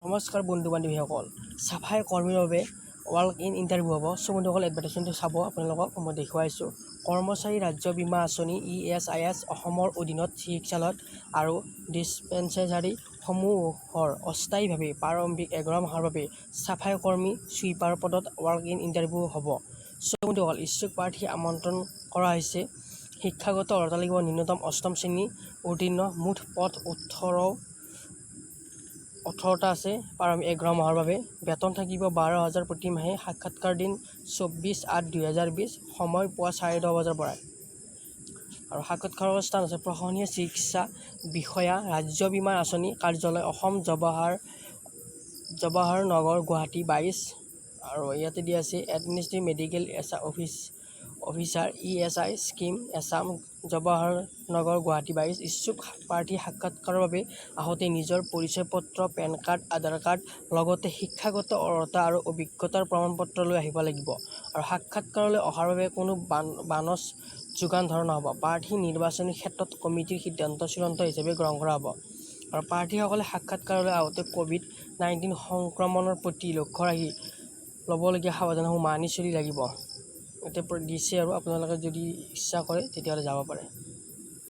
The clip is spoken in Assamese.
নমস্কাৰ বন্ধু বান্ধৱীসকল, চাফাই কৰ্মীৰ বাবে ৱাক ইন ইণ্টাৰভিউ হ'ব। চ' বন্ধুসকল, এডভাৰটাইজমেণ্টটো চাব, আপোনালোকক মই দেখুৱাইছোঁ। কৰ্মচাৰী ৰাজ্য বীমা আঁচনি ইএছআইএছ অসমৰ অধীনত চিকিৎসালয়ত আৰু ডিছপেঞ্চেৰীসমূহৰ অস্থায়ীভাৱে প্ৰাৰম্ভিক 11 মাহৰ বাবে চাফাই কৰ্মী, ছুইপাৰ পদত ৱাক ইন ইণ্টাৰভিউ হ'ব। চ' বন্ধুসকল, ইচ্ছুক প্ৰাৰ্থী আমন্ত্ৰণ কৰা হৈছে। শিক্ষাগত অৰ্হতা লাগিব ন্যূনতম অষ্টম শ্ৰেণী উত্তীৰ্ণ। মুঠ পদ 18টা আছে প্ৰাৰম্ভিক 11 মাহৰ বাবে। বেতন থাকিব 12,000 প্ৰতি মাহে। সাক্ষাৎকাৰ দিন 24/8/2020, সময় পুৱা 10:30 বজাৰ পৰাই। আৰু সাক্ষাৎকাৰৰ স্থান আছে প্ৰশাসনীয় চিকিৎসা বিষয়া, ৰাজ্য বীমা আঁচনি কাৰ্যালয়, অসম, জৱাহৰ জৱাহৰ নগৰ, গুৱাহাটী 22। আৰু ইয়াতে দিয়া আছে Administrative Medical Officer, ESI Scheme, Assam, Jawahar Nagar, Guwahati 22। ইচ্ছুক প্ৰাৰ্থী সাক্ষাৎকাৰৰ বাবে আহোঁতে নিজৰ পৰিচয় পত্ৰ, পেন কাৰ্ড, আধাৰ কাৰ্ড, লগতে শিক্ষাগত অৰ্হতা আৰু অভিজ্ঞতাৰ প্ৰমাণ পত্ৰ লৈ আহিব লাগিব। আৰু সাক্ষাৎকাৰলৈ অহাৰ বাবে কোনো বানচ যোগান ধৰা নহ'ব। প্ৰাৰ্থী নিৰ্বাচনীৰ ক্ষেত্ৰত কমিটিৰ সিদ্ধান্ত চূড়ান্ত হিচাপে গ্ৰহণ কৰা হ'ব। আৰু প্ৰাৰ্থীসকলে সাক্ষাৎকাৰলৈ আহোঁতে ক'ভিড-19 সংক্ৰমণৰ প্ৰতি লক্ষ্য ৰাখি ল'বলগীয়া সাৱধানসমূহ মানি চলিব লাগিব। ইয়াতে দিছে আৰু আপোনালোকে যদি ইচ্ছা কৰে, তেতিয়াহ'লে যাব পাৰে।